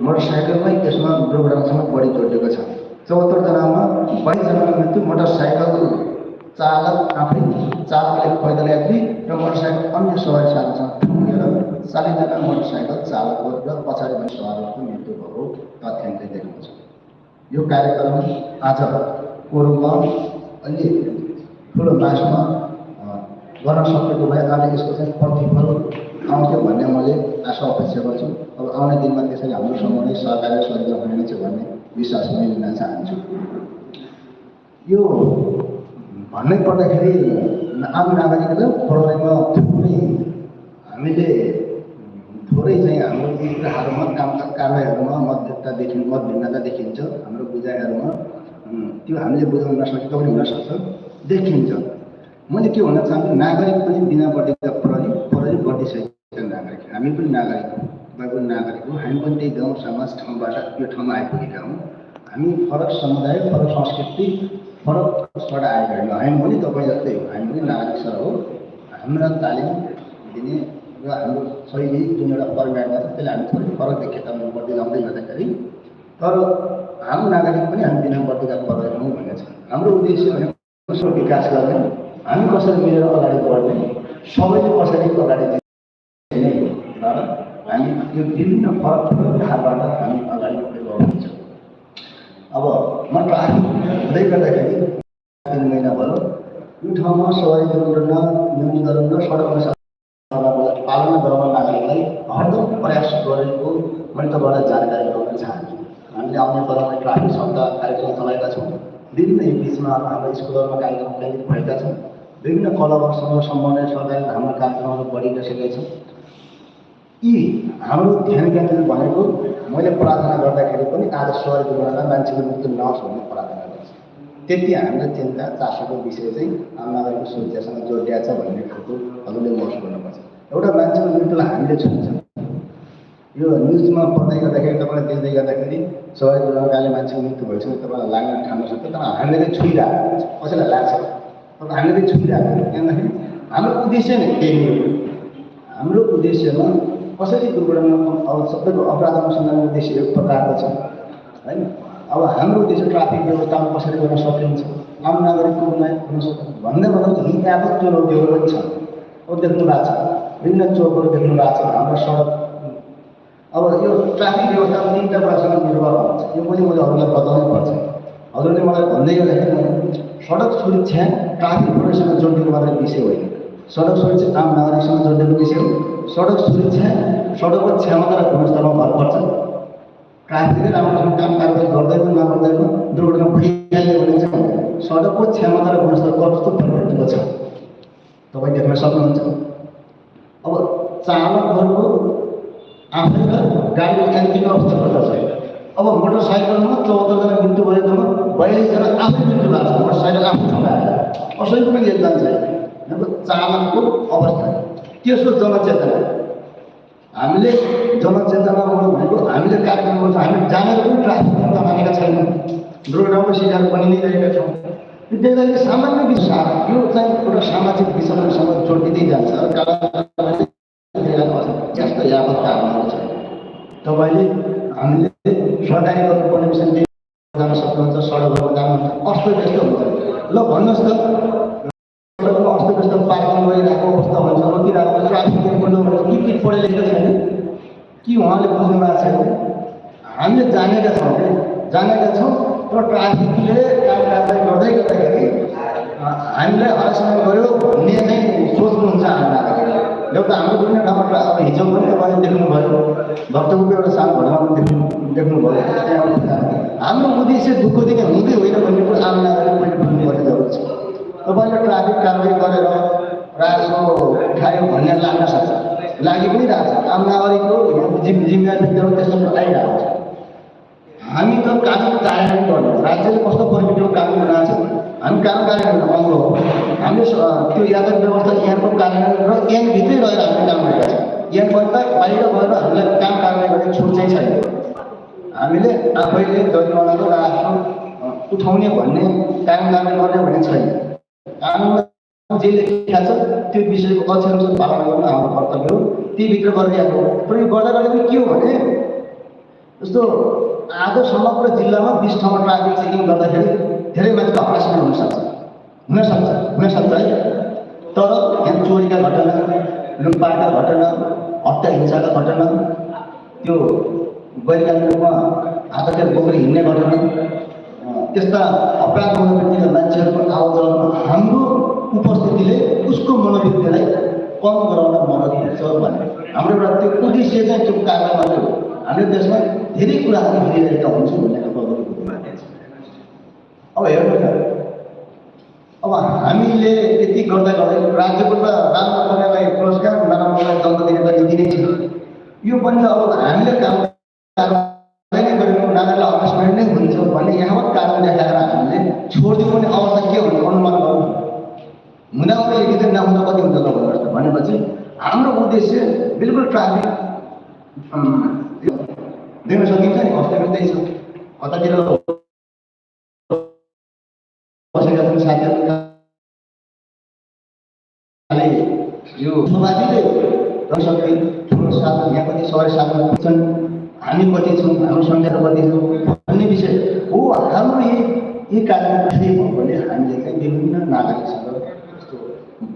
मोटरसाइकलमै त्यसमा दुर्घटनासँग बढी जोडिएको छ। 74 जनामा 22 जनाको मृत्यु मोटरसाइकल चालक आफै, चालकले पैदल यात्री र मोटरसाइकल अन्य सवारी साधनसँग ठुङ्गिएर 40 जना मोटरसाइकल चालकको र पछाडि बस्ने सवारहरूको मृत्यु भएको तथ्याङ्क देखिएको छ। यो कार्यक्रम आज कोरममा अलि ठुलो मासमा गर्न सकेको भए आज यसको चाहिँ प्रतिफल आउँथ्यो भन्ने मैले आशा अपेक्षा गर्छु। अब आउने दिनमा त्यसरी हाम्रो समूहले सहकारी सहयोग हुनेछ भन्ने विश्वास पनि लिन चाहन्छु। यो भन्नै पर्दाखेरि आम नागरिकले प्रहरीमा थुप्रै हामीले थोरै चाहिँ हाम्रो कुराहरूमा कारवाहीहरूमा मतभिन्नता देखिन्छ। हाम्रो बुझाइहरूमा त्यो हामीले बुझाउन नसकेको पनि हुनसक्छ, देखिन्छ। मैले के भन्न चाहन्छु, नागरिक पनि बिना बढीका प्रहरी बढिसकेका नागरिक, हामी पनि नागरिक हौँ, तपाईँ पनि नागरिक हौँ, हामी पनि त्यही गाउँ समाज ठाउँबाट यो ठाउँमा आइपुगेका हौँ। हामी फरक समुदाय, फरक संस्कृति, फरक उसबाट आएका होइन। हामी पनि तपाईँ जस्तै हो, हामी पनि नागरिक सर हो। हाम्रा तालिम दिने र हाम्रो शैली जुन एउटा फर्मेटमा छ त्यसले हामी थोरै फरक देखिएका बढ्दै जाँदै गर्दाखेरि, तर आम नागरिक पनि हामी बिना बढीका प्रहरी हौँ भन्ने छ। हाम्रो उद्देश्य भनेको कसरी विकास गर्ने, हामी कसरी मिलेर अगाडि बढ्ने, सबैले कसरी अगाडि दिने र हामी यो विभिन्न फरक धारबाट हामी अगाडि बढेको हुन्छ। अब म ट्राफिक हुँदै गर्दाखेरि 3 महिना भयो यो ठाउँमा सवारी दुर्घटना न्यूनीकरण र सडकमा पालना गराउन नागरिकलाई हरदम प्रयास गरेको मैले तपाईँलाई जानकारी गराउन चाहन्छु। हामीले आउने क्रममा ट्राफिक सप्ताह कार्यक्रम चलाएका छौँ। विभिन्न यो बिचमा हाम्रो स्कुलहरूमा कार्यक्रम केन्द्रित भएका छन्। विभिन्न क्लबहरूसँग सम्बन्धित सरकारी हाम्रा कार्यक्रमहरू बढिरहेका छन्। यी हाम्रो ध्यान केन्द्रित भनेको मैले प्रार्थना गर्दाखेरि पनि आज सवारी दुर्घटना मान्छेको मृत्यु नहोस् भन्ने प्रार्थना गर्छु। त्यति हामीलाई चिन्ता चासोको विषय चाहिँ आम नागरिकको सुरक्षासँग जोडिएको छ भन्ने खालको हजुरले महसुस गर्नुपर्छ। एउटा मान्छेको मृत्युलाई हामीले छुन्छौँ। यो न्युजमा पढ्दै गर्दाखेरि तपाईँलाई देख्दै गर्दाखेरि सवारी दुर्घटनाले मान्छेको मृत्यु भइसक्यो तपाईँलाई लाग्न ठान्नु सक्छ, तर हामीले चाहिँ छुइरहेको हुन्छ, कसैलाई लाग्छ तर हामीले चाहिँ छुइरहेको हुन्छ। किनभने हाम्रो उद्देश्य नै त्यही हो। हाम्रो उद्देश्यमा कसरी दुर्घटना अब सबैको अपराध अनुसन्धानको उद्देश्य एक प्रकारको छ होइन। अब हाम्रो उद्देश्य ट्राफिक व्यवस्थामा कसरी गर्न सकिन्छ, आम नागरिकको उन्नयन हुन सक्छ भन्ने भन्दा हिंसात्मक चुनौतीहरू पनि छन्। अब देख्नु भएको छ विभिन्न चोकहरू देख्नु भएको छ हाम्रो सडक। अब यो ट्राफिक व्यवस्था 3टा कुरासँग निर्भर हुन्छ। यो पनि मैले अरूलाई बताउनै पर्छ। हजुरले मलाई भन्दै गर्दाखेरि सडक सुरक्षा ट्राफिक प्रहरीसँग जोडिएको मात्रै विषय होइन। सडक सुरक्षा आम नागरिकसँग जोडिएको विषय हो। सडक सुरक्षा सडकको क्षमता र गुणस्तरमा भर पर्छ। ट्राफिकले राम्रोसँग काम कारवाही गर्दैन नगर्दैन दुर्घटना भइहाल्ने भने चाहिँ सडकको क्षमता र गुणस्तर कस्तो परिवर्तन छ तपाईँ देख्न सक्नुहुन्छ। अब चालकहरूको आफैलाई गाडीको यान्त्रिक अवस्था कस्तो छ। अब मोटरसाइकलमा 74 जना मृत्यु भएकोमा 42 जना आफै मृत्यु भएको छ। मोटरसाइकल आफै ठोकाएर कसैको पनि योगदान छैन। चालकको अवस्था त्यसको जनचेतना, हामीले जनचेतना भनेको हामीले कार्यक्रम गर्छ। हामी जानेर पनि ट्राफिकमा मानेका छैनौँ, दुर्घटनाको शिकार बनि नै रहेका छौँ। यो देख्दाखेरि सामान्य विषय यो चाहिँ एउटा सामाजिक विषयसँग जोडिँदै जान्छ। यस्तो यावत कारणहरू छ। तपाईँले हामीले सरकारी गर्नुपर्ने विषय जान सक्नुहुन्छ, सडकहरूमा जानुहुन्छ, अस्तव्यस्त हुन्छ। ल भन्नुहोस् त अस्तव्यस्त पार्किङ गरिरहेको अवस्था हुन्छ, रोकिरहेको ट्राफिक के पढे लेखेको छैन कि उहाँले बुझ्नु भएको छैन। हामीले जानेका छौँ तर ट्राफिकले काम कारवाही गर्दै गर्दाखेरि हामीलाई हरासमेन्ट गर्यो भन्ने चाहिँ सोच्नुहुन्छ हाम्रो नागरिकले। एउटा हाम्रो विभिन्न ठाउँबाट अब हिजो पनि तपाईँले देख्नुभयो, भक्तपुरको एउटा सानो घटना पनि देख्नुभयो। हाम्रो उद्देश्य दुःखदेखि हुँदै होइन भन्ने कुरो आम नागरिक पनि बुझ्नुपर्ने जरुरी छ। तपाईँले ट्राफिक कारवाही गरेर राजस्व उठायो भन्ने लाग्न सक्छ, लागि पनि रहेछ। आम नागरिकको जिम्मेवारी व्यक्तिहरू त्यस्तो आइरहेको छ। हामी त कानुन कार्यान्वयन गर्नु, राज्यले कस्तो प्रकृतिको कानुन बनाएको छ हामी कानुन कार्यान्वयन अङ्ग हो। हामीले त्यो यातायात व्यवस्था यहाँको कार्यान्वयन र यहाँभित्रै रहेर हामीले काम गरेका छौँ। यहाँबाट बाहिर गएर हामीलाई काम कारवाही गर्ने छुट चाहिँ छैन। हामीले आफैले जरिमाना र राजस्व उठाउने भन्ने काम कारवाही गर्ने भन्ने छैन। कानुनमा जे लेखिएको छ त्यो विषयको अक्षर पालना गर्नु हाम्रो कर्तव्य हो। त्यहीभित्र गरिरहेको हो। तर यो गर्दा गर्दा के हो भने जस्तो आज समग्र जिल्लामा 20 ठाउँमा ट्राफिक चेकिङ गर्दाखेरि धेरै मान्छेको हरासमेन्ट हुनसक्छ है। तर यहाँ चोरीका घटना, लुटपाटका घटना, हत्या हिंसाका घटना, त्यो गैरकानुनी रूपमा हातहतियार बोकेर हिँड्ने घटना, त्यस्ता अपराध मनोवृत्तिका मान्छेहरूको आवाजमा हाम्रो उपस्थितिले उसको मनोवृत्तिलाई कम गराउन मद्दत हुन्छ भन्ने हाम्रो एउटा त्यो उद्देश्य चाहिँ त्यो कारण मात्रै हो। हाम्रो देशमा धेरै कुराहरू भइरहेका हुन्छौँ भन्ने प्रगतिको छ। अब हेर्नु न, अब हामीले यति गर्दा गर्दै राज्यको त राम्रो गर्नेलाई पुरस्कार, नराम्रोलाई दण्ड दिने त नीति नै छ। यो पनि अब हामीले काम नै गरेको नागरिकलाई हरासमेन्ट नै हुन्छ भन्ने यहाँबाट कारण देखाएर हामीले छोडिदिउँ भने अवस्था के हुन्छ अनुमान गर्नु। हुँदा हुँदा एक दिन नहुँदा कति हुन्छ त भन्नुहोस् त। भनेपछि हाम्रो उद्देश्य बिल्कुल ट्राफिक देख्न सकिन्छ नि, अस्ति छ कतातिर बसेका छन् साथीहरू, यो समाजले जनशक्ति ठुलो साधन यहाँ कति सहरी साधन छन्, हामी कति छौँ, हाम्रो सङ्ख्या कति छौँ भन्ने विषय हो। हाम्रो यही कार्यक्रम के भयो भने हामीले चाहिँ विभिन्न नागरिकसँग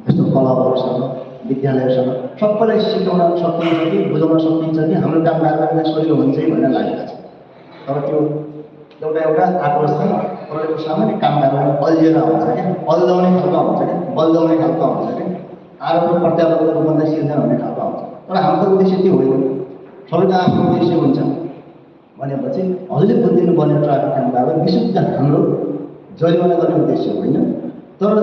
यस्तो कलाकारसँग विद्यालयसँग सबैलाई सिकाउन सकिन्छ कि बुझाउन सकिन्छ कि हाम्रो काम नागरिकलाई सजिलो हुन्छ भन्ने लागेको छ। तर त्यो एउटा आक्रोश प्रहरीको सामान्य काम गरेर अल्झिएर आउँछ क्या, अल्झाउने खालको हुन्छ क्या, बल्झाउने खालको हुन्छ क्या, आरोप प्रत्यारोपको रूपमा सिर्जना हुने खालको आउँछ। तर हाम्रो उद्देश्य त्यो होइन, सबैको आफ्नो उद्देश्य हुन्छ भनेपछि हजुरले बुझिदिनु पर्ने ट्राफिक कामदारलाई विशुद्ध हाम्रो जरिमाना गर्ने उद्देश्य होइन, तर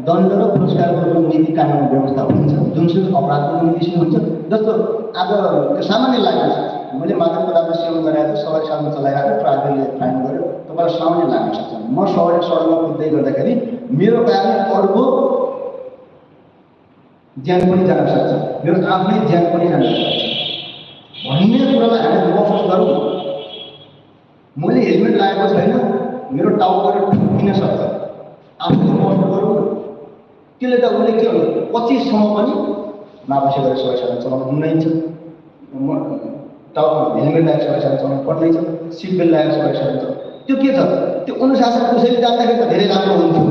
दण्ड र पुरस्कारको नीति कानुन व्यवस्था हुन्छ जुनसुकै अपराधको नीति हुन्छ। जस्तो आज त्यो सामान्य लाग्छ, मैले मादक पदार्थ सेवन गरेर सवारी साधन चलाइरहेको ट्राफिकले फाइन गर्यो, तपाईँलाई सामान्य लाग्न सक्छ। म सडकमा कुद्दै गर्दाखेरि मेरो कारण अरूको ज्यान पनि जान सक्छ, मेरो आफ्नै ज्यान पनि जान सक्छ भन्ने कुरालाई हामी महसुस गरौँ। मैले हेलमेट लगाएको छैन, मेरो टाउकोले ठुक्किन सक्छ, आफूले महसुस गरौँ। त्यसले त उसले के हुन्छ 25 सम्म पनि नबसे गरेर सवारी साधन चलाउनु हुँदैन। टाउको हेलमेट लगाएर सवारी साधन चलाउनु पर्दैन, सिट बेल्ट लगाएर सवारी साधन चलाउनु, त्यो के छ त्यो अनुशासन कसैले जान्दाखेरि त धेरै राम्रो हुन्थ्यो।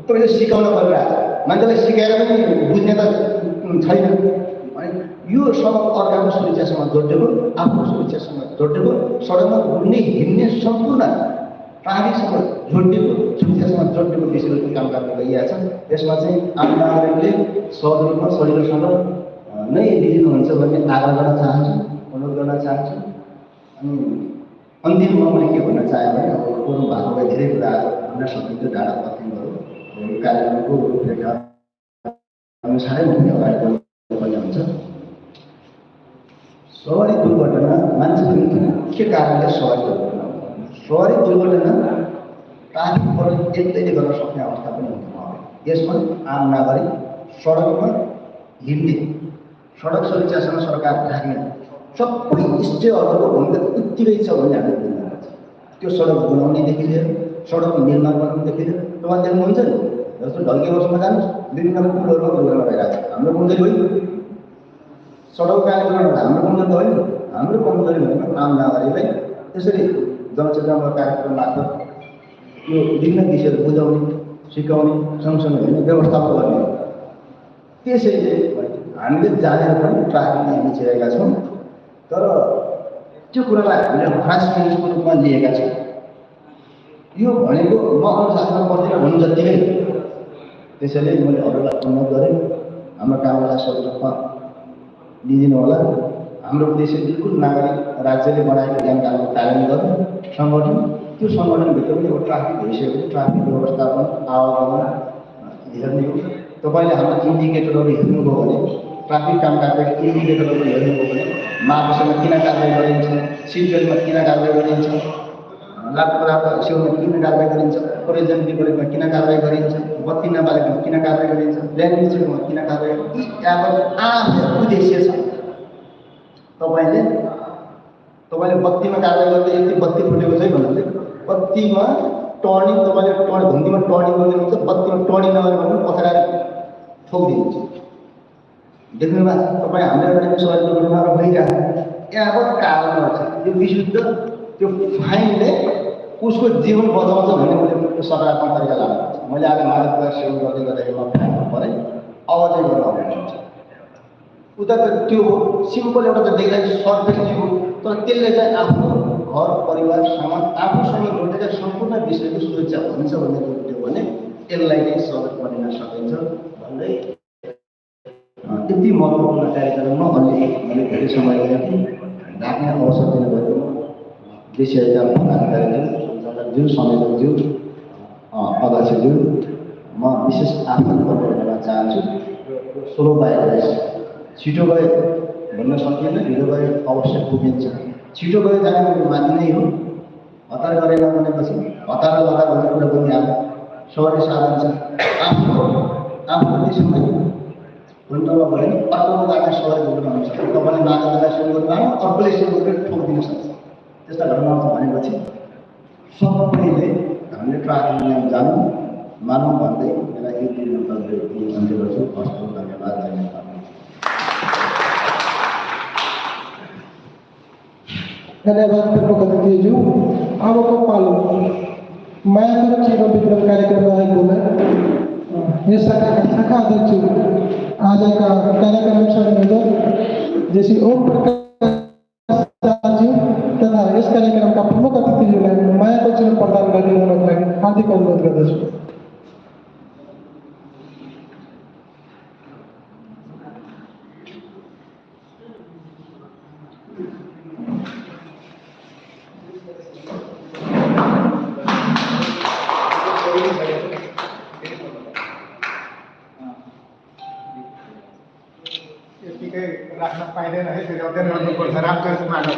तपाईँले सिकाउन परिरहेको छ, मान्छेलाई सिकाएर पनि बुझ्ने त छैन। अनि यो सबक अर्काको सुरक्षासँग जोडिएको, आफ्नो सुरक्षासँग जोडिएको, सडकमा घुम्ने हिँड्ने सम्पूर्ण ट्राफिकसँग जोडिएको, सुरक्षासँग जोडिएको विषयको काम गर्न गइरहेको छ। यसमा चाहिँ आम नागरिकले सहज रूपमा सजिलोसँग नै लिनुहुन्छ भन्ने आग्रह गर्न चाहन्छु, अनुरोध गर्न चाहन्छु। अनि अन्तिममा मैले के भन्न चाहेँ भने अब अरू भागमा धेरै कुराहरू भन्न सकिन्छ, डाँडा कथनहरू कार्यक्रमको रूपरेखा अनुसारै मुख्य अगाडि बढ्नुपर्ने हुन्छ। सवारी दुर्घटना मान्छे के कारणले सवारी दुर्घटना हुन्छ? सवारी दुर्घटना ट्राफिक प्रहरी एक्लैले गर्न सक्ने अवस्था पनि हुन्छ। यसमा आम नागरिक सडकमा हिँड्ने, सडक सुरक्षासँग सरकार राख्ने सबै स्टेटहरूको भूमिका उत्तिकै छ भन्ने हामीले बुझ्नुपर्छ। त्यो सडक बनाउनेदेखि लिएर सडक निर्माण गर्नुदेखि लिएर तपाईँ देख्नुहुन्छ नि, जस्तो ढल्के वर्षमा जानुहोस् विभिन्न पुलहरूमा दुर्घटना भइरहेको छ। हाम्रो कमजोरी होइन, सडक कार्यक्रम हाम्रो कमजोरी होइन, हाम्रो कमजोरी होइन आम नागरिकलाई त्यसरी जनचेतनामूलक कार्यक्रम मार्फत यो विभिन्न विषयहरू बुझाउने, सिकाउने, सँगसँगै होइन व्यवस्थापन गर्ने। त्यसैले हामीले जानेर पनि ट्राफिकमा मिचिरहेका छौँ, तर त्यो कुरालाई हामीले हरासमेन्टको रूपमा लिएका छौँ। यो भनेको म अनुशासनमा बस्दिनँ भन्नु जत्तिकै। त्यसैले मैले अरूलाई अनुरोध गरेँ हाम्रो कामलाई सजिलो रूपमा लिइदिनु होला। हाम्रो उद्देश्य बिल्कुल नागरिक राज्यले बनाएको ज्ञान कानुन कार्यान्वयन गर्नु, सङ्गठन, त्यो सङ्गठनभित्र पनि एउटा ट्राफिक भइसकेपछि ट्राफिक व्यवस्थापन आवागमन हेर्ने हो। तपाईँले हाम्रो इन्डिकेटरहरू हेर्नुभयो भने, ट्राफिक काम कारबाही इन्डिकेटरहरू हेर्नुभयो भने मार्गसँग किन कारबाही गरिन्छ, सिट बेल्टमा किन कारबाही गरिन्छ, लाटो पदार्थ सेवनमा किन कारबाही गरिन्छ, प्रयोजन विपरीतमा किन कारबाही गरिन्छ, बत्ती नबालेकोमा किन कारबाही गरिन्छ, ल्यान्ड मिचेकोमा किन कारबाही गरिन्छ, त्यहाँको आफ्नो उद्देश्य छ। तपाईँले बत्तीमा कारबाही गर्दै यति बत्ती फुटेको छ भन्नाले बत्तीमा टर्निङ तपाईँले घुम्तीमा टर्निङ गरिदिनुहुन्छ, बत्तीमा टर्निङ नगरे भने पछाडि ठोकिदिनुहुन्छ। देख्नु भएको छ तपाईँ हाम्रो एउटा सवारी दुर्घटनाहरू भइरहेको विशुद्ध त्यो फाइनले उसको जीवन बचाउँछ भन्ने मैले सकारात्मक तरिका लाग्छ। मैले आज मादक सेवन गर्दै गर्दाखेरि म फाइनमा परेँ, अब चाहिँ गर्न आउँछ उता त त्यो सिम्पल एउटा त देख्दाखेरि सर्टकट हो, तर त्यसले चाहिँ आफ्नो घर परिवार समाज आफूसँग जोडेका सम्पूर्ण विषयको सुरक्षा हुन्छ भन्ने कुरो भने यसलाई नै सहज बनाउन सकिन्छ भन्दै यति महत्त्वपूर्ण कार्यक्रममा अहिले मैले धेरै समय लिएको राख्ने अवसर दिनुभएको विषयका पदाधिकारीज्यू, सञ्चालकज्यू, संयोजकज्यू, अध्यक्षज्यू म विशेष आभार व्यक्त गर्न चाहन्छु। 16 बाहेक छिटो गए भन्न सकिएन, ढिलो गए अवश्य पुगिन्छ। छिटो गए जाने माथि नै हो, हतार गरेन भनेपछि हतार लगा भन्ने कुरा पनि आयो। सवारी साधन छ, आफ्नो देशमा उल्टोमा भयो भने अर्कोमा गएर सवारी बोक्न हुन्छ। तपाईँले नागरिकलाई सुरु गर्नु अर्कोले सुरु गरेर ठोकिदिन सक्छ। त्यस्ता घटनाहरू भनेपछि सबैले हामीले ट्राफिक नियम जानु मानौँ भन्दै यसलाई एक दिन अन्त्य गर्छु। हस्त धन्यवाद। धन्यवाद प्रमुख अतिथिज्यू। अबको पालो मायाकर जीवन विक्रम कार्यक्रम रहेकोमा यस शाखाका शाखा अध्यक्ष आजका कार्यक्रम संयोजक जेसी ओम प्रकाशज्यू तथा यस कार्यक्रमका प्रमुख अतिथिज्यूलाई मायाको जीवन प्रदान गरिदिनुको लागि हार्दिक अनुरोध गर्दछु। राख्न पाइँदैन है, फेरि अध्ययन गर्नुपर्छ। रामकृष्ण माधव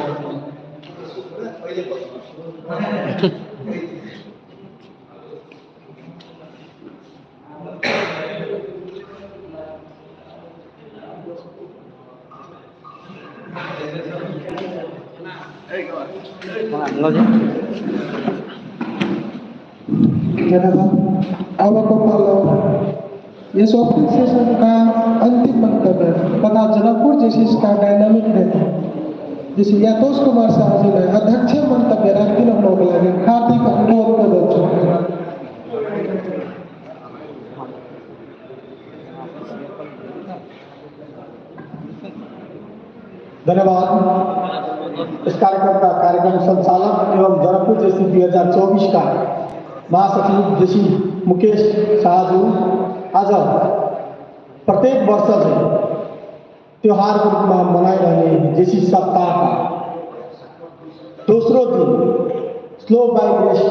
अबको पालो यस ओपन सेसनका अंतिम वक्तव्य तथा जनकपुर जेसीका डायनामिक नेता जेसी यातोष कुमार शाहजीलाई अध्यक्ष मन्तव्य राखिदिनुको लागि हार्दिक अनुरोध गर्दछु। धन्यवाद। इस कार्यक्रम का कार्यक्रम संचालक एवं जनकपुर जेसी 2024 का महासचिव जेसी मुकेश शाहजू आज प्रत्येक वर्ष चाहिँ त्योहारको रूपमा मनाइरहने जेसी सप्ताह का दोस्रो दिन स्लो बाइक रेस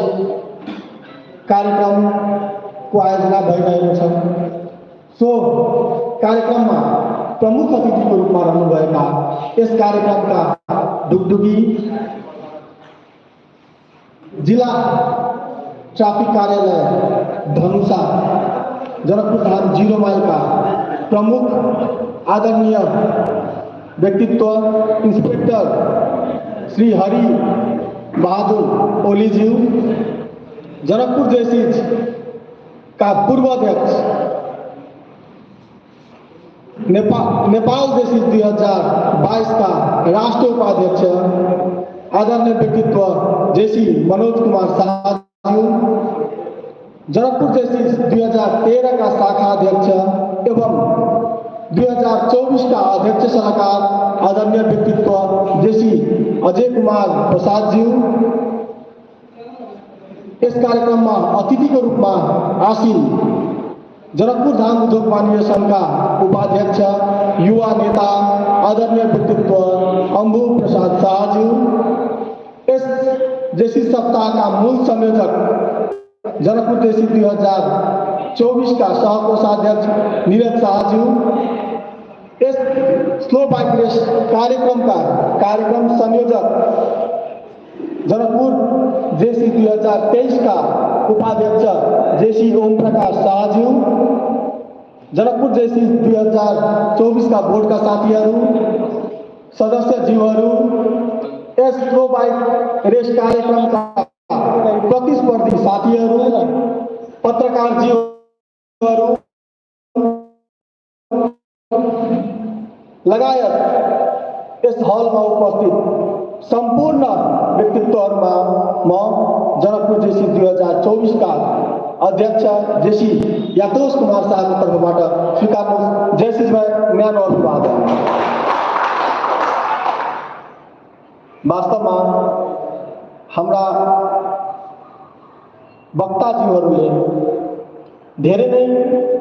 कार्यक्रमको आयोजना भइरहेको छ। सो कार्यक्रममा प्रमुख अतिथिको रूपमा रहनुभएका यस कार्यक्रमका ढुकढुकी जिला ट्राफिक कार्यालय धनुषा जनकपुर धाम 0 माइल का प्रमुख आदरणीय व्यक्तित्व इंस्पेक्टर श्री हरि बहादुर ओलीजी, जनकपुर जेसीज का पूर्व अध्यक्ष, नेपाल जेसीज 2022 का राष्ट्रीय उपाध्यक्ष आदरणीय व्यक्तित्व जेसी मनोज कुमार साहू, जनकपुर जेसी 2013 का शाखा अध्यक्ष एवं 2024 का अध्यक्ष सलाहकार आदरणीय व्यक्तित्व जेसी अजय कुमार प्रसाद जी, इस कार्यक्रम में अतिथि के रूप में आसीन जनकपुर धाम उद्योग वाणिज्य संघ का उपाध्यक्ष युवा नेता आदरणीय व्यक्तित्व अंबु प्रसाद शाह जी, इस जेसी सप्ताह का मूल संयोजक जनकपुर जेसी 2024 का सह कोषाध्यक्ष नीरज शाह जी, इस स्लो बाइक रेस कार्यक्रम का कार्यक्रम संयोजक जनकपुर जेसी 2023 का उपाध्यक्ष जेसी ओम प्रकाश शाह जी, जनकपुर जेसी 2024 का बोर्ड का साथीहरू, सदस्य जीवहरू, यस स्लो बाइक रेस कार्यक्रम का प्रतिस्पर्धी साथीहरू, पत्रकार जीवहरू लगायत इस हल में उपस्थित सम्पूर्ण व्यक्तित्वहरूमा म जनकपुर जेसी 2024 का अध्यक्ष जेसी यातोष कुमार शाहको तर्फबाट स्वीकार्नुहोस्। जेसीलाई न्यानो अभिवादन। वास्तवमा हाम्रा वक्ताजीहरूले धेरै नै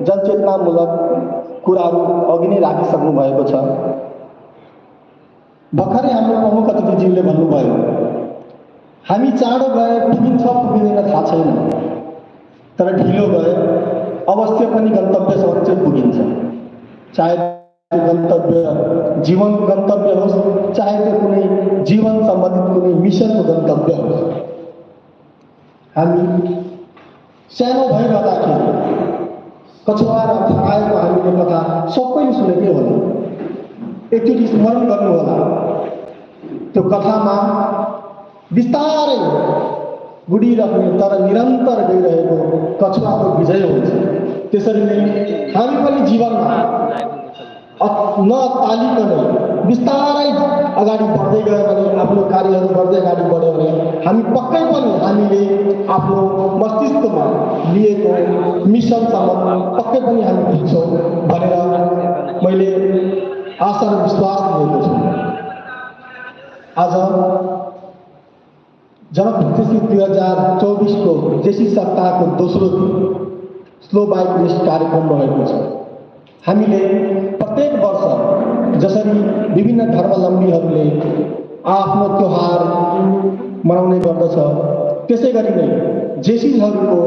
जनचेतनामूलक कुराहरू अघि नै राखिसक्नु भएको छ। भर्खरै हाम्रो प्रमुख अतिथिज्यूले भन्नुभयो, हामी चाँडो गए पुगिन्छ पुगिँदैन थाहा छैन, तर ढिलो गए अवश्य पनि गन्तव्यसम्म चाहिँ पुगिन्छ। चाहे त्यो गन्तव्य जीवन गन्तव्य होस्, चाहे त्यो कुनै जीवन सम्बन्धित कुनै मिसनको गन्तव्य होस्। हामी सानो भइरहँदाखेरि कछुवा र फकाएको हामीले कथा सबैले सुनेकै होला। एकचोटि स्मरण गर्नुहोला, त्यो कथामा बिस्तारै गुडिरहने तर निरन्तर गइरहेको कछुवाको विजय हुन्छ। त्यसरी नै हामी पनि जीवनमा नतालिकन बिस्तारै अगाडि बढ्दै गयो भने, आफ्नो कार्यहरू गर्दै अगाडि बढ्यो भने हामी पक्कै पनि हामीले आफ्नो मस्तिष्कमा लिएको मिसनसम्म पक्कै पनि हामी पुग्छौँ भनेर मैले आशा र विश्वास लिएको छु। आज जनकपुर जेसी 2024 को जेसी सप्ताहको दोस्रो दिन स्लो बाइक रेस कार्यक्रम रहेको छ। हामीले प्रत्येक वर्ष जसरी विभिन्न धर्मावलम्बीहरूले आफ्नो त्योहार मनाउने गर्दछ, त्यसै गरी नै जेसीहरूको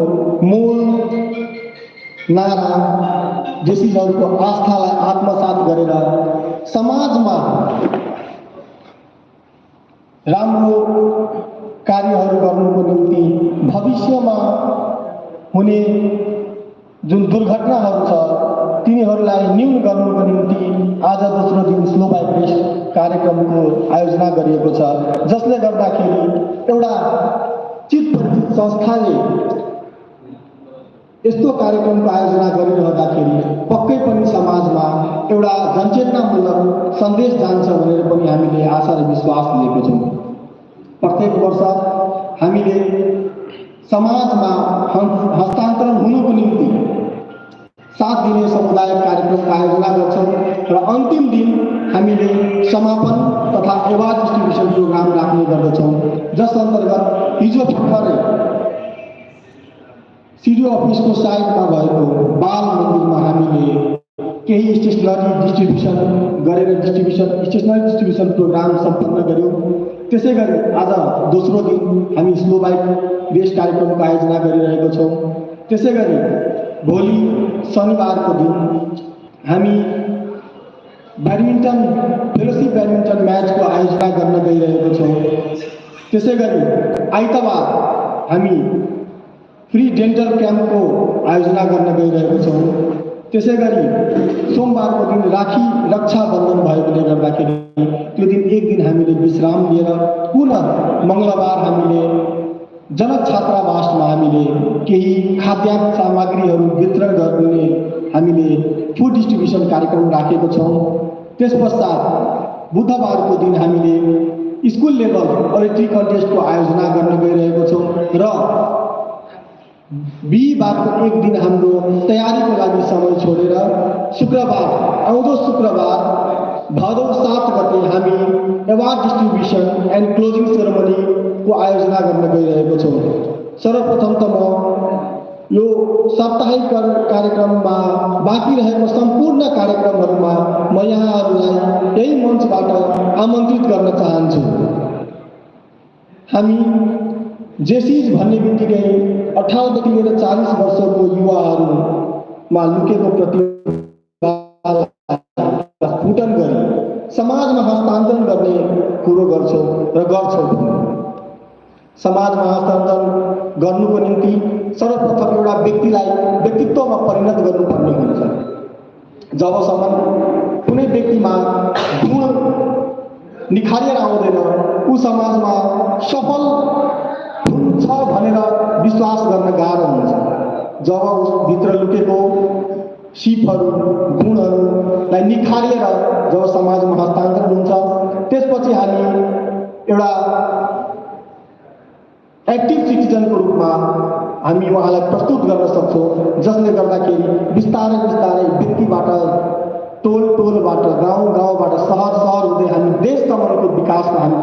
मूल नारा, जेसीहरूको आस्थालाई आत्मसात गरेर समाजमा राम्रो कार्यहरू गर्नुको निम्ति भविष्यमा हुने जुन दुर्घटनाहरू छ तिनीहरूलाई न्यून गर्नुको निम्ति आज दोस्रो दिन स्लो बाइक रेस कार्यक्रमको आयोजना गरिएको छ। जसले गर्दाखेरि एउटा चितपरिचित संस्थाले यस्तो कार्यक्रमको आयोजना गरिरहँदाखेरि पक्कै पनि समाजमा एउटा जनचेतनामूलक सन्देश जान्छ भनेर पनि हामीले आशा र विश्वास लिएको छौँ। प्रत्येक वर्ष हामीले समाजमा हस्तान्तरण हुनुको निम्ति 7 दिने सामुदायिक कार्यक्रमको आयोजना गर्छौँ र अन्तिम दिन हामीले समापन तथा एवार्ड डिस्ट्रिब्युसन प्रोग्राम राख्ने गर्दछौँ। जस अन्तर्गत हिजो भर्खरै सिडिओ अफिसको साइडमा भएको बाल मन्दिरमा हामीले केही स्टेसनरी डिस्ट्रिब्युसन गरेर स्टेसनरी डिस्ट्रिब्युसन प्रोग्राम सम्पन्न गर्यौँ। त्यसै गरी आज दोस्रो दिन हामी स्लो बाइक रेस कार्यक्रमको आयोजना गरिरहेको छौँ। त्यसै गरी भोलि शनिबारको दिन हामी ब्याडमिन्टन फेलोसिप ब्याडमिन्टन म्याचको आयोजना गर्न गइरहेको छौँ। त्यसै गरी आइतबार हामी फ्री डेन्टल क्याम्पको आयोजना गर्न गइरहेको छौँ। त्यसै गरी सोमबारको दिन राखी रक्षाबन्धन भएकोले गर्दाखेरि त्यो दिन एक दिन हामीले विश्राम लिएर पुनः मङ्गलबार हामीले जनक छात्रावासमा हामीले केही खाद्यान्न सामग्रीहरू वितरण गर्ने हामीले फुड डिस्ट्रिब्युसन कार्यक्रम राखेको छौँ। त्यस पश्चात बुधबारको दिन हामीले स्कुल लेभल पोएट्री कन्टेस्टको आयोजना गर्न गइरहेको छौँ र बिहीबारको एक दिन हाम्रो तयारीको लागि समय छोडेर शुक्रबार, आउँदो शुक्रबार भदौ 7 गते हामी एवार्ड डिस्ट्रिब्युसन एन्ड क्लोजिङ सेरेमनीको आयोजना गर्न गइरहेको छौँ। सर्वप्रथम त म यो साप्ताहिक कार्यक्रममा बाँकी रहेको सम्पूर्ण कार्यक्रमहरूमा म यहाँहरूलाई यही मञ्चबाट आमन्त्रित गर्न चाहन्छु। हामी जेसीज भन्ने बित्तिकै 18 देखि लिएर 40 वर्षको युवाहरूमा लुकेको प्रतिभालाई स्फुटन गरी समाजमा हस्तान्तरण गर्ने कुरो गर्छौँ र गर्छौँ। समाजमा हस्तान्तरण गर्नुको निम्ति सर्वप्रथम एउटा व्यक्तिलाई व्यक्तित्वमा परिणत गर्नुपर्ने हुन्छ। जबसम्म कुनै व्यक्तिमा गुण निखारेर आउँदैन, ऊ समाजमा सफल छ भनेर विश्वास गर्न गाह्रो हुन्छ। जब उसभित्र लुकेको सिपहरू गुणहरूलाई निखारेर जब समाजमा हस्तान्तरण हुन्छ, त्यसपछि हामी एउटा एक्टिभ सिटिजनको रूपमा हामी उहाँलाई प्रस्तुत गर्न सक्छौँ, जसले गर्दाखेरि बिस्तारै बिस्तारै व्यक्तिबाट टोलबाट गाउँबाट सहर हुँदै हामी देशसम्मको विकासमा हामी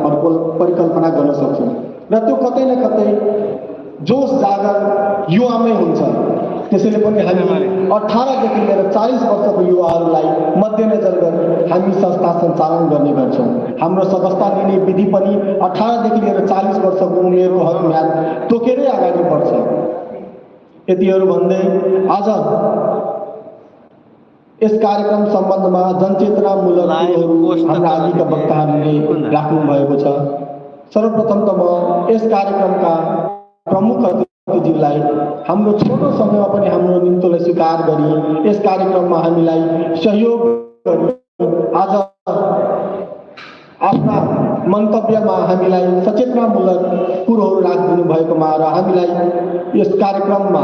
परिकल्पना गर्न सक्छौँ। र त्यो कतै न कतै जोस जागर युवामै हुन्छ। त्यसैले पनि हामी 18 देखि लिएर 40 वर्षको युवाहरूलाई मध्यनजर गरी हामी संस्था सञ्चालन गर्ने गर्छौँ। हाम्रो सदस्यता लिने विधि पनि 18 देखि लिएर 40 वर्षको उमेरको हदम्याद तोकेरै अगाडि बढ्छ। यतिहरू भन्दै आज यस कार्यक्रम सम्बन्धमा जनचेतनामूलक कुरोहरू हाम्रा अघिका वक्ताहरूले राख्नु भएको छ। सर्वप्रथम त म यस कार्यक्रमका प्रमुख अतिथिज्यूलाई हाम्रो छोटो समयमा पनि हाम्रो निम्तोलाई स्वीकार गरी यस कार्यक्रममा हामीलाई सहयोग गरी आज आफ्ना मन्तव्यमा हामीलाई सचेतनामूलक कुरोहरू राखिदिनु भएकोमा र हामीलाई यस कार्यक्रममा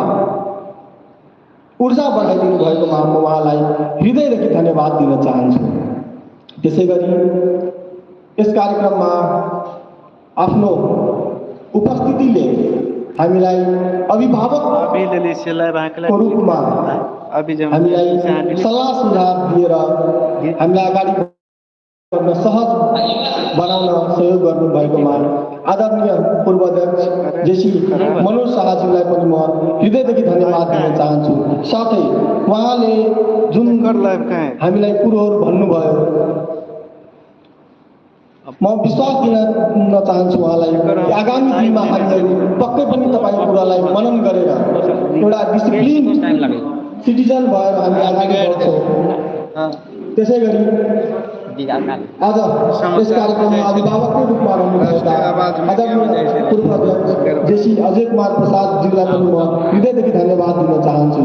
ऊर्जा बढाइदिनु भएकोमा म उहाँलाई हृदयदेखि धन्यवाद दिन चाहन्छु। त्यसै गरी यस कार्यक्रममा आफ्नो उपस्थितिले हामीलाई अभिभावकको रूपमा हामीलाई सल्लाह सुझाव दिएर हामीलाई अगाडि गर्न सहज बनाउन सहयोग गर्नुभएकोमा आदरणीय पूर्वाध्यक्ष जेसी मनोज शाहज्यूलाई पनि म हृदयदेखि धन्यवाद दिन चाहन्छु। साथै उहाँले जुन हामीलाई कुरोहरू भन्नुभयो म विश्वास दिन चाहन्छु उहाँलाई कि आगामी दिनमा हामीहरू पक्कै पनि तपाईँको कुरालाई मनन गरेर एउटा डिसिप्लिन सिटिजन भएर हामी अगाडि बढ्छौँ। त्यसै गरी आज यस कार्यक्रममा अभिभावकको रूपमा रहनुभएका आदरणीय पूर्वाध्यक्ष जेसी अजय कुमार प्रसादज्यूलाई पनि म हृदयदेखि धन्यवाद दिन चाहन्छु।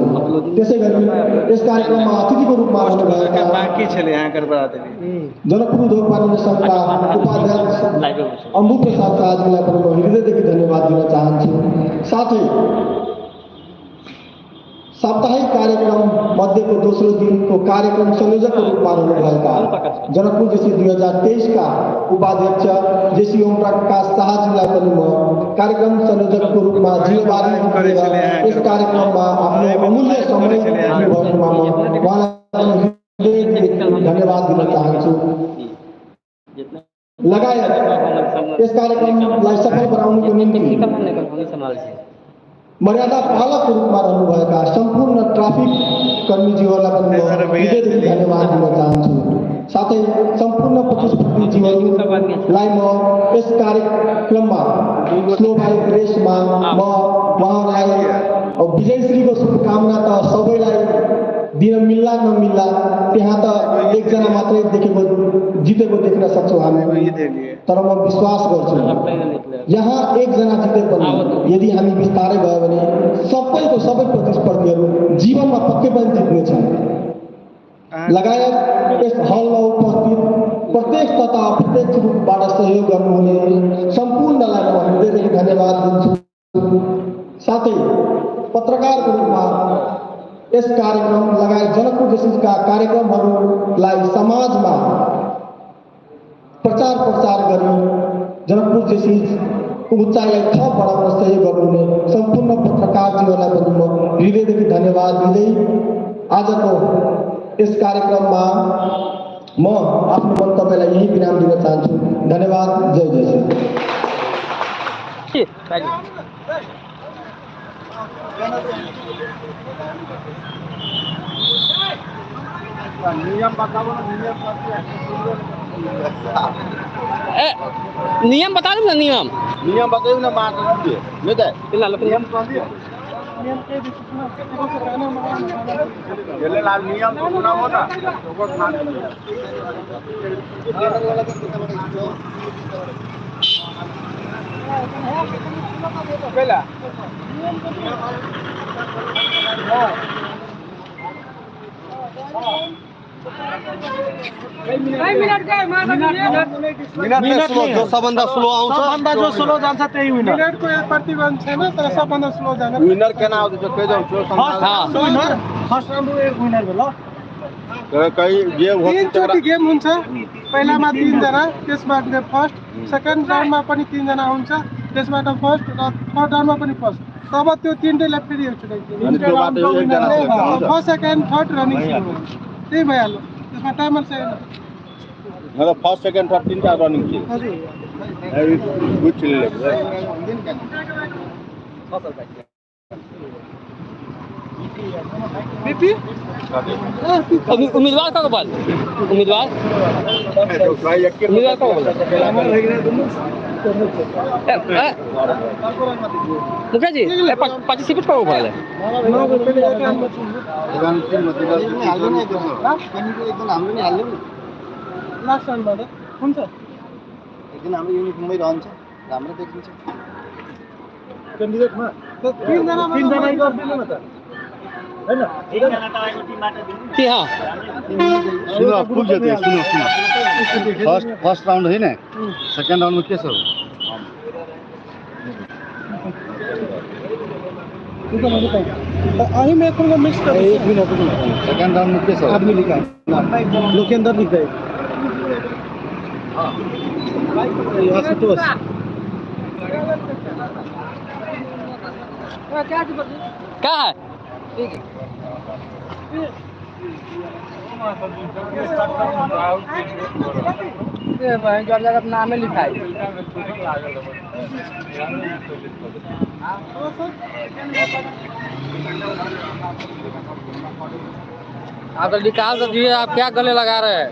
त्यसै गरी यस कार्यक्रममा अतिथिको रूपमा रहनुभएका जनकपुर उद्योग वाणिज्य सङ्घका उपाध्यक्ष अम्बु प्रसाद शाहज्यूलाई पनि म हृदयदेखि धन्यवाद दिन चाहन्छु। साथै साप्ताहिक कार्यक्रम मध्येको दोस्रो दिनको कार्यक्रम संयोजकको रूपमा रहनुभएका जनकपुर जेसी 2023 का उपाध्यक्ष जेसी ओम प्रकाश शाहज्यूलाई पनि म कार्यक्रम संयोजकको रूपमा जिम्मेवारी गरेर यस कार्यक्रममा आफ्नो अमूल्य समय दिनुभएकोमा म उहाँलाई धन्यवाद दिन चाहन्छु। लगायत यस कार्यक्रमलाई सफल बनाउनुको निम्ति मर्यादा पालकको रूपमा रहनुभएका सम्पूर्ण ट्राफिक कर्मीज्यूहरूलाई पनि म हृदयदेखि धन्यवाद दिन चाहन्छु। साथै सम्पूर्ण प्रतिस्पर्धीज्यूहरूलाई म यस कार्यक्रममा स्लो बाइक रेसमा म उहाँहरूलाई विजयश्रीको शुभकामना त सबैलाई दिन मिल्ला नमिल्ला, त्यहाँ त एकजना मात्रै जितेको देख्न सक्छौँ हामी, तर म विश्वास गर्छु यहाँ एकजना जिते पनि यदि हामी बिस्तारै गयो भने सबै प्रतिस्पर्धीहरू जीवनमा पक्कै पनि जित्नेछन्। लगायत यस हलमा उपस्थित प्रत्यक्ष तथा अप्रत्यक्ष रूपबाट सहयोग गर्नुहुने सम्पूर्णलाई म हृदयदेखि धन्यवाद दिन्छु। साथै पत्रकारको रूपमा यस कार्यक्रम लगायत जनकपुर जेसीका कार्यक्रमहरूलाई समाजमा प्रचार प्रसार गरी जनकपुर जेसी उचाइलाई थप बढाउन सहयोग गर्नुहुने सम्पूर्ण पत्रकारज्यूहरूलाई पनि म हृदयदेखि धन्यवाद दिँदै आजको यस कार्यक्रममा म आफ्नो मन्तव्यलाई यही विराम दिन चाहन्छु। धन्यवाद। जय जेसी। नियम बता दो ना। नियम बताओ ना। जो सबभन्दा स्लो आउँछ, सबभन्दा जो स्लो जान्छ त्यही विनर। मिनटको एक प्रतिबन्ध छैन, तर सबभन्दा स्लो जान्छ विनर केना आउँछ त्यो जाउँछ। फर्स्ट राउन्डको एक विनर भयो ल। कहीं गेम हुन्छ। पहिलामा 3 जना, त्यसबाट फर्स्ट, सेकेन्ड राउन्डमा पनि 3 जना हुन्छ, त्यसबाट फर्स्ट र थर्ड राउन्डमा पनि फर्स्ट। तब त्यो 3 टीमले फेरि एउटा फर्स्ट सेकेन्ड थर्ड रनिङ सुरु हुन्छ। त्यही भइहाल्यो, त्यसमा टाइमर चाहिँ मतलब फर्स्ट सेकेन्ड थर्ड तीनटा रनिङ थियो। हजुर गुड खेल्यो। बीपी उम्मीदवार का बोल उम्मीदवार उम्मीदवार का बोल मुखिया जी पार्टिसिपेट का बोल है लास्ट राउन्डबाट हुन्छ। एकदिन हाम्रो युनिफर्ममै रहन्छ, राम्रो देखिन्छ। क्यान्डिडेटमा 3 जना गरिदिनु न त हैन। कि हाँ सुनो फुल जिते सुनो फर्स्ट राउन्ड होइन सेकेन्ड राउन्डमा के छ अही में को मिक्स कर एक मिनट सेकेन्ड राउन्डमा के छ आदमी लिखा है लोकेंद्र लिखा है आशुतोष क्या है नाम लिखा है आप तो निकाल दीजिए, आप क्या गले लगा रहे हैं।